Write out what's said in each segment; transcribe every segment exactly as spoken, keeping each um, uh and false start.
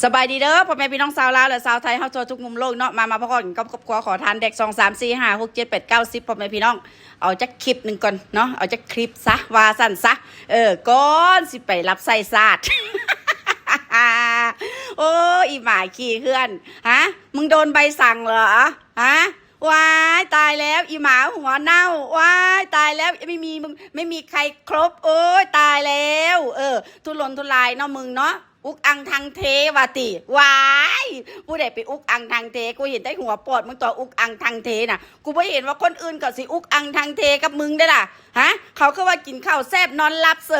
สบายดีเด้อพ่อแม่พี่น้องชาวลาวและชาวไทยเฮาทั่วทุกมุมโลกเนาะ มา มาพบกันกับครอบครัวขอทานเด็ก สอง สาม สี่ ห้า หก เจ็ด แปด เก้า สิบ พ่อแม่พี่น้อง เอาจักคลิปหนึ่งก่อนเนาะ เอาจักคลิปซะ ว่าซั่นซะ เออ ก่อนสิไปรับใช้ชาติ โอ้ อีหมาขี้เฮือน ฮะ มึงโดนใบสั่งเหรอ ฮะ ว้าย ตายแล้ว อีหมาหัวเน่า ว้าย ตายแล้ว ไม่มีมึง ไม่มีใครครบ โอ้ย ตายแล้ว เออ ทุรนทุรายเนาะมึงเนาะ อุกอังทังเทว่าติ ว้าย ผู้ใดไปอุกอังทังเท กูเห็นแต่หัวปอดมึงตัวอุกอังทังเทน่ะ กูบ่เห็นว่าคนอื่นเขาสิอุกอังทังเทกับมึงได้ล่ะ ฮะ เขาคือว่ากินข้าวแซ่บนอนหลับเส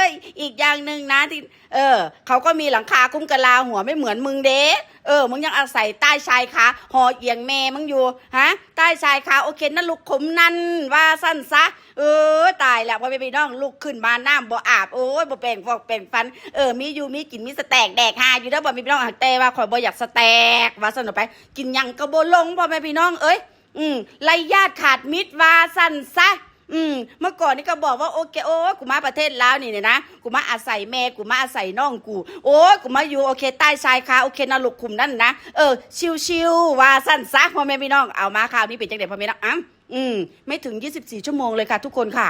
ย อีกอย่างหนึ่งนะที่ เออ เขาก็มีหลังคาคุ้มกะลาหัวไม่เหมือนมึงเด้ เออ มึงยังอาศัยใต้ชายคา หอเอียงแม่มึงอยู่ ฮะ ใต้ชายคา โอเคนะลูกขมนั่น ว่าซั่นซะ เออ ตายแล้ว พ่อแม่พี่น้อง ลุกขึ้นมาน้ำบ่อาบ โอ้ย บ่แปรงฟอกแปรงฟัน เออ มีอยู่มีกิน มีสแต็กแดกฮาอยู่เด้อ พ่อแม่พี่น้อง แต่ว่าข่อยบ่อยากสแต็ก ว่าซั่นออกไป กินหยังก็บ่ลง พ่อแม่พี่น้อง เอ้ย อืม ไร้ญาติขาดมิตร ว่าซั่นซะ อืม เมื่อก่อนนี่ก็บอกว่า โอเค โอ้ย กูมาประเทศลาวนี่เนี่ยนะ กูมาอาศัยแม่ กูมาอาศัยน้องกู โอ้ย กูมาอยู่ โอเค ใต้ชายคา โอเค นรกขุมนั่นนะ เออ ชิวๆ ว่าซั่นซะ พ่อแม่พี่น้อง เอามาคราวนี้เป็นจังได๋ พ่อแม่น้อง อ้ำ อืม ไม่ถึง ยี่สิบสี่ ชั่วโมงเลยค่ะทุกคนค่ะ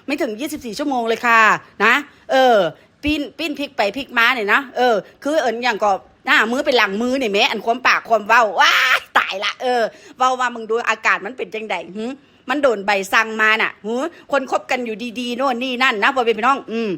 ไม่ถึง ยี่สิบสี่ ชั่วโมงเลยค่ะ นะ เออ ปิ้น ปิ้นพลิกไปพลิกมาเนี่ยนะ เออ คือเอิ้นหยังก็ หน้ามือเป็นหลังมือนี่แหม อันความปากความเว้า ว้าย ตายละ เออ เว้าว่ามึงดูอาการมันเป็นจังใด๋ หึ มันโดนใบสั่งมาน่ะ หึ คนคบกันอยู่ดีๆ โน่นนี่นั่นนะ พ่อแม่พี่น้อง อืม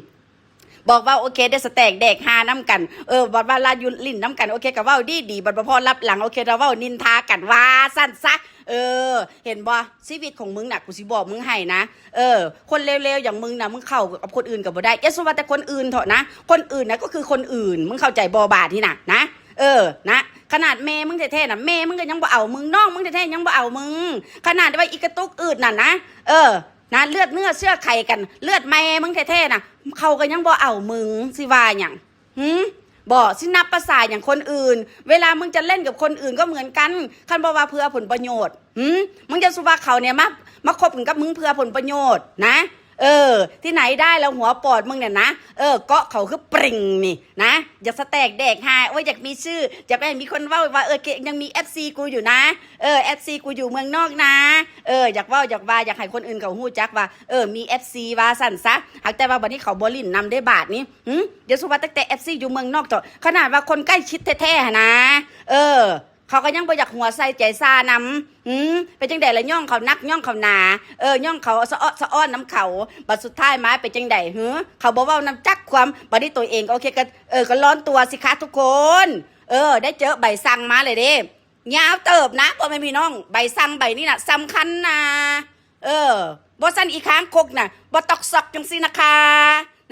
บอกว่า โอเค ได้สแต็กแดกฮานำกัน เออ บัดว่าลาอยู่ลิ้นนำกัน โอเค ก็เว้าดีๆ บัดบ่พอลับหลัง โอเค เราเว้านินทากัน ว่าซั่นซะ เออ เห็นบ่ ชีวิตของมึงน่ะ กูสิบอกมึงให้นะ เออ คนเลวๆ อย่างมึงน่ะ มึงเข้ากับคนอื่นก็บ่ได้ อย่าสุว่าแต่คนอื่นเถาะนะ คนอื่นน่ะก็คือคนอื่น มึงเข้าใจบ่ บาดนี่น่ะ นะ เออ นะ ขนาดแม่มึงแท้ๆ น่ะ แม่มึงก็ยังบ่เอามึง น้องมึงแท้ๆ ยังบ่เอามึง ขนาดว่าอีกระตุกอืดน่ะนะ เออ นะ เลือดเนื้อเชื้อไขกัน เลือดแม่มึงแท้ๆ น่ะ เขาก็ยังบ่เอามึง สิว่าหยัง หึ บ่ สินับประสาหยังคนอื่น เวลามึงจะเล่นกับคนอื่นก็เหมือนกัน คันบ่ว่าเพื่อผลประโยชน์ หึ มึงอย่าสุว่าเขาเนี่ยมา มาคบกันกับมึงเพื่อผลประโยชน์นะ เออ ที่ไหนได้แล้วหัวปอดมึงเนี่ยนะ เออ เกาะเขาคือปริ่งนี่นะ อย่าสแต็กแดกฮา โอ้ย อยากมีชื่อ อยากให้มีคนเว้าว่า เออ ยังมี เอฟซี กูอยู่นะ เออ เอฟซี กูอยู่เมืองนอกนะ เออ อยากเว้า อยากว่า อยากให้คนอื่นเขาฮู้จักว่า เออ มี เอฟซี ว่าซั่นซะ หากแต่ว่าบัดนี้เขาบ่ลิ้นนำได้บาดนี้ หึ อย่าสุว่าตั้งแต่ เอฟซี อยู่เมืองนอกเถาะ ขนาดว่าคนใกล้ชิดแท้ๆ หั่นนะ เออ เขาก็ยังบ่อยากหัวใส่ใจซ่านำ หึ เป็นจังใด๋ล่ะ ย่องเขานัก ย่องเขาหนา เออ ย่องเขาสะเออสะอ้อนนำเขา บัดสุดท้ายมาเป็นจังใด๋ หึ เขาบ่เว้านำจักความ บัดนี้ตัวเองก็โอเค ก็ เออ ก็ร้อนตัวสิคะทุกคน เออ ได้เจอใบสั่งมาเลยเด้ ยาวเติบนะ พ่อแม่พี่น้อง ใบสั่งใบนี้น่ะ สำคัญนะ เออ บ่ซั่นอีค้างคกน่ะ บ่ตอกซอกจังซี่นะคะ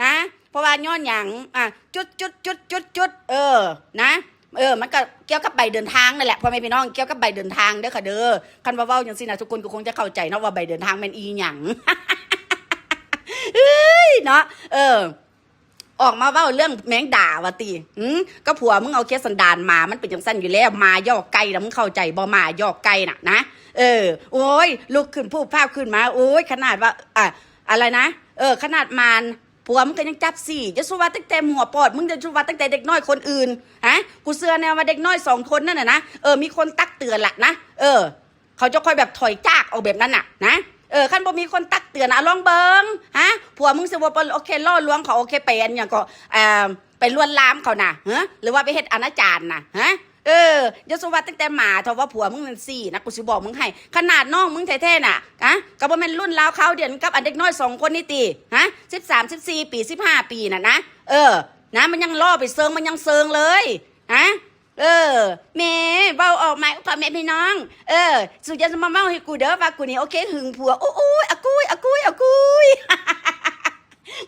นะ เพราะว่าย้อนหยัง อ่ะ จุดจุดจุดจุดจุด เออ นะ เออ มันก็เกี่ยวกับใบเดินทางนั่นแหละ พ่อแม่พี่น้อง เกี่ยวกับใบเดินทางเด้อค่ะเด้อ คันว่าเว้าจังซี่นะ ทุกคนก็คงจะเข้าใจเนาะว่าใบเดินทางแม่นอีหยัง เอ้ย เนาะ เออ ออกมาเว้าเรื่องแมงดาว่าติ หืม ก็ผัวมึงเอาเคสสันดานหมา มันเป็นจังซั่นอยู่แล้ว หมายอกไก่นะ มึงเข้าใจบ่ หมายอกไก่น่ะนะ เออ โอ้ย ลุกขึ้นพูดภาพขึ้นมา โอ้ย ขนาดว่า อ่ะ อะไรนะ เออ ขนาดมาร ผัวมึงก็ยังจับสี่ จะสุว่าตั้งแต่หัวปอด มึงจะสุว่าตั้งแต่เด็กน้อยคนอื่น ฮะ กูเชื่อแน่ว่าเด็กน้อยสองคนนั่นน่ะนะ เออ มีคนตักเตือนละนะ เออ เขาจะค่อยแบบถอยจากเอาแบบนั้นน่ะนะ เออ คันบ่มีคนตักเตือนอะ ลองเบิ่ง ฮะ ผัวมึงสิว่าบ่ โอเค ล่อลวงเขา โอเค ไปอันหยังก็ เอ่อ ไปลวนลามเขาน่ะ ฮะ หรือว่าไปเฮ็ดอนาจารน่ะ ฮะ เออ อย่าสุว่าตั้งแต่หมาเถาะว่าผัวมึงนั่นสี่นะ กูสิบอกมึงให้ ขนาดน้องมึงแท้ๆ น่ะ ฮะ ก็บ่แม่นรุ่นราวคราวเดียวกับอันเด็กน้อยสองคนนี่ติ ฮะ สิบสาม สิบสี่ ปี สิบห้า ปีน่ะนะ เออ นะ มันยังล่อไปเซิง มันยังเซิงเลย ฮะ เออ แม่ เว้าออกมา พ่อแม่พี่น้อง เออ สุอย่ามาเว้าให้กูเด้อ ว่ากูนี่ โอเค หึงผัว โอ้ย อากุย อากุย อากุย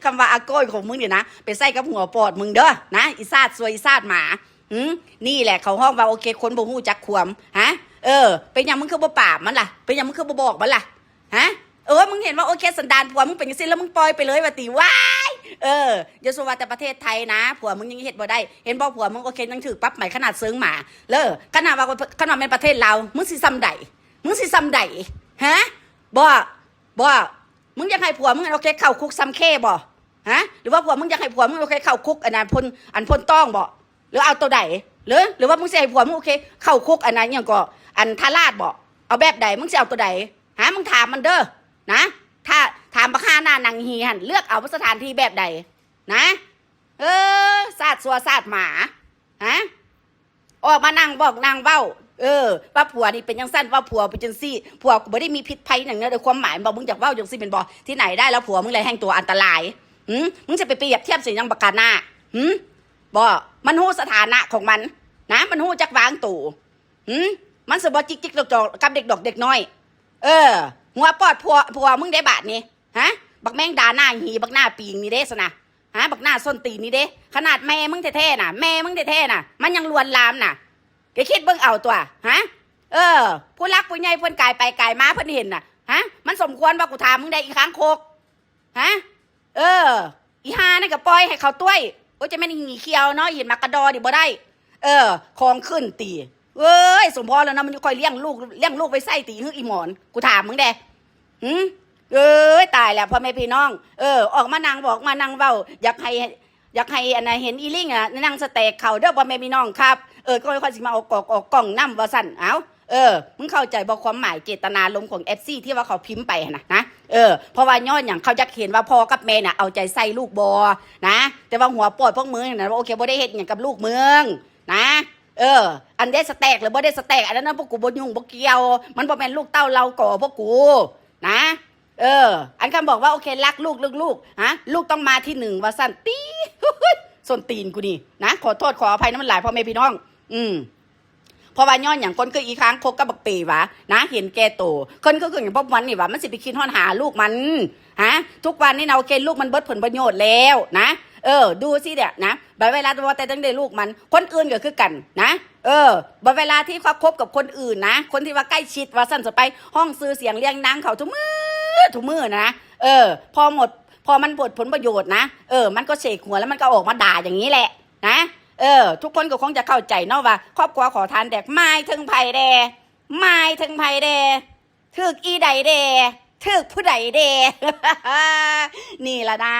คำว่าอากุยของมึงเนี่ยนะ ไปใส่กับหัวปอดมึงเด้อ นะ อีซาดซวย อีซาดหมา หืม นี่แหละเขาฮ้องว่า โอเค คนบ่ฮู้จักความ ฮะ เออ เป็นหยังมึงคือบ่ปราบมันล่ะ เป็นหยังมึงคือบ่บอกมันล่ะ ฮะ เออ มึงเห็นว่า โอเค สันดานผัวมึงเป็นจังซี่ แล้วมึงปล่อยไปเลยว่าติ ว้าย เออ อย่าสุว่าแต่ประเทศไทยนะ ผัวมึงยังเฮ็ดบ่ได้ เห็นบ่ ผัวมึง โอเค ยังถืกปรับใหม่ขนาดเซิงหมา เด้อ ขนาดว่า ขนาดแม่นประเทศลาว มึงสิส่ำใด มึงสิส่ำใด ฮะ บ่ บ่ มึงอยากให้ผัวมึง โอเค เข้าคุกส่ำแค่บ่ ฮะ หรือว่าผัวมึงอยากให้ผัวมึง โอเค เข้าคุก อันนั้นพ่น อันพ่นต้องบ่ หรือเอาตัวใด หรือ หรือว่ามึงสิให้ผัวมึงโอเค เข้าคุกอันนั้นหยังก็ อันทาราชบ่ เอาแบบใด มึงสิเอาตัวใด ฮะ มึงถามมันเด้อ นะ ถ้าถามบักห่าหน้าหนังหีหั่น เลือกเอาสถานที่แบบใด นะ เออ ซาดซัวซาดหมา ฮะ ออกมานั่งบอกนั่งเว้า เออ ว่าผัวนี่เป็นจั่งซั้น ว่าผัวเป็นจั่งซี้ ผัวกูบ่ได้มีพิษภัยหยังเด้อ ความหมายมันบอกมึงอยากเว้าจั่งซี้แม่นบ่ ที่ไหนได้แล้วผัวมึงแหละแฮ่งตัวอันตราย หืม มึงจะไปเปรียบเทียบใส่หยังบักกาหน้า หืม บ่ มันฮู้สถานะของมัน นะ มันฮู้จักวางตัว หืม มันสิบ่จิกจิกจอกจอกกับเด็กดอกเด็กน้อย เออ หัวปอดผัว ผัวมึงได้บาดนี้ ฮะ บักแมงดาหน้าหี บักหน้าปิงนี่เด้ซะนะ ฮะ บักหน้าส้นตีนนี่เด้ ขนาดแม่มึงแท้ๆน่ะ แม่มึงแท้ๆน่ะ มันยังลวนลามน่ะ แกคิดเบิ่งเอาตัว ฮะ เออ ผู้หลักผู้ใหญ่เพิ่นกายไปกายมาเพิ่นเห็นน่ะ ฮะ มันสมควรว่ากูถามมึงได้อีกครั้งโคก ฮะ เออ อีห่านั่นก็ปล่อยให้เขาต้วย โอ้ย จะแม่นอีหงีเขียวเนาะ เห็นหมากกระดอนี่บ่ได้ เออ ของขึ้นติ เอ้ย สมพรแล้วนะ มันค่อยเลี้ยงลูก เลี้ยงลูกไว้ใส่ติ หึ อีหมอน กูถามมึงแด่ หืม เอ้ย ตายแล้วพ่อแม่พี่น้อง เออ ออกมานั่งบอกมานั่งเว้า อยากให้ อยากให้อันน่ะเห็นอีลิงอ่ะ นั่งสแต็กเขาเด้อพ่อแม่พี่น้องครับ เออ ก็ค่อยสิมาออกกอกออกกล้องนำว่าซั่น เอ้า เออ มึงเข้าใจบ่ความหมายเจตนารมณ์ของเอฟซีที่ว่าเขาพิมพ์ไปหั่นน่ะ นะ เออ เพราะว่าย้อนหยังเขาอยากเห็นว่าพ่อกับแม่น่ะเอาใจใส่ลูกบ่ นะ แต่ว่าหัวปอดพวกมึงน่ะ โอเค บ่ได้เฮ็ดหยังกับลูกมึง นะ เออ อันได้สแต็กหรือบ่ได้สแต็ก อันนั้นนะพวกกูบ่ยุ่งบ่เกี่ยว มันบ่แม่นลูกเต้าเล้าก่อพวกกู นะ เออ อันคำบอกว่าโอเค รักลูก ลูก ลูก ฮะ ลูกต้องมาที่หนึ่งว่าซั่น ตี้ ส้นตีนกูนี่ นะ ขอโทษขออภัยนะ มันหลายพ่อแม่พี่น้อง อืม เพราะว่าย้อนหยังคนคืออีค้างคกกับบักเป๋หวา นะ เห็นแก่โต คนคือคือหยังพวกมันนี่หวา มันสิไปคิดฮอดหาลูกมัน ฮะ ทุกวันนี่นะ โอเค ลูกมันเบิดผลประโยชน์แล้วนะ เออ ดูสิเนี่ยนะ บัดเวลาว่าแต่จั่งใดลูกมัน คนอื่นก็คือกันนะ เออ บัดเวลาที่เขาคบกับคนอื่นนะ คนที่ว่าใกล้ชิดว่าซั่นซะไป ฮ้องชื่อเสียงเรียงนางเขาทุกมื้อ ทุกมื้อนะ เออ พอหมด พอมันหมดผลประโยชน์นะ เออ มันก็เสกหัวแล้วมันก็ออกมาด่าอย่างนี้แหละ นะ เออ ทุกคนก็คงจะเข้าใจเนาะว่า ครอบครัวขอทานแดก หมายถึงไผแด่ หมายถึงไผแด่ ถืกอีใดแด่ ถืกผู้ใดแด่ นี่ล่ะนะ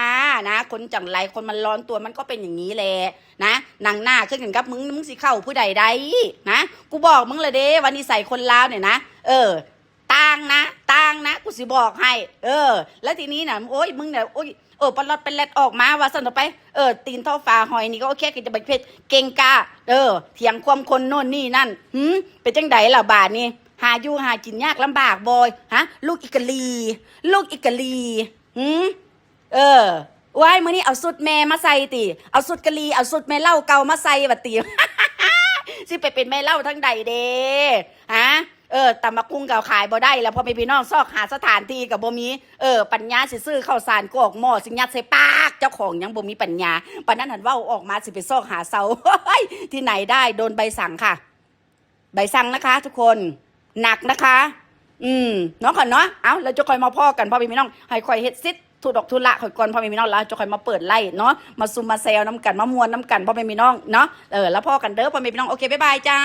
นะ คนจั่งไร คนมันร้อนตัวมันก็เป็นอย่างนี้แหละ นะ หนังหน้าคือกันกับมึง มึงสิเข้าผู้ใดได้ นะ กูบอกมึงเลยเด้ ว่านิสัยคนลาวเนี่ยนะ เออ ต่างนะ ต่างนะ กูสิบอกให้ เออ แล้วทีนี้น่ะ โอ๊ย มึงเนี่ย โอ๊ย เออ ปลอดเป็นแลดออกมา ว่าซั่นเถาะไป เออ ตีนเท่าฝาหอยนี่ก็โอเค ก็จะไปเพ็ดเก่งกล้า เออ เถียงความคนโน่นนี่นั่น หืม เป็นจั่งใดล่ะบาดนี้ หาอยู่หากินยากลำบากบ่ ฮะ ลูกอีกะลี ลูกอีกะลี หืม เออ ว้าย มื้อนี้เอาสุดแม่มาใส่ติ เอาสุดกะลี เอาสุดแม่เล่าเก่ามาใส่บัดติ สิไปเป็นแม่เล่าทั้งใดเด้ ฮะ เออ ตำบักหุ่งก็ขายบ่ได้แล้ว พ่อแม่พี่น้อง ซอกหาสถานที่ก็บ่มี เออ ปัญญาสิซื้อข้าวสารกรอกหม้อ สิยัดใส่ปาก เจ้าของยังบ่มีปัญญา ปานนั้นหันเว้าออกมาสิไปซอกหาเซา ที่ไหนได้ โดนใบสั่งค่ะ ใบสั่งนะคะทุกคน หนักนะคะ อืม เนาะค่ะเนาะ เอ้า แล้วจะค่อยมาพ้อกัน พ่อแม่พี่น้อง ให้ค่อยเฮ็ดซิดธุดอกธุระค่อยก่อน พ่อแม่พี่น้อง แล้วจะค่อยมาเปิดไลฟ์เนาะ มาซุมมาแซวน้ำกัน มาม่วนน้ำกัน พ่อแม่พี่น้องเนาะ เออ แล้วพ้อกันเด้อ พ่อแม่พี่น้อง โอเค บ๊ายบายจ้า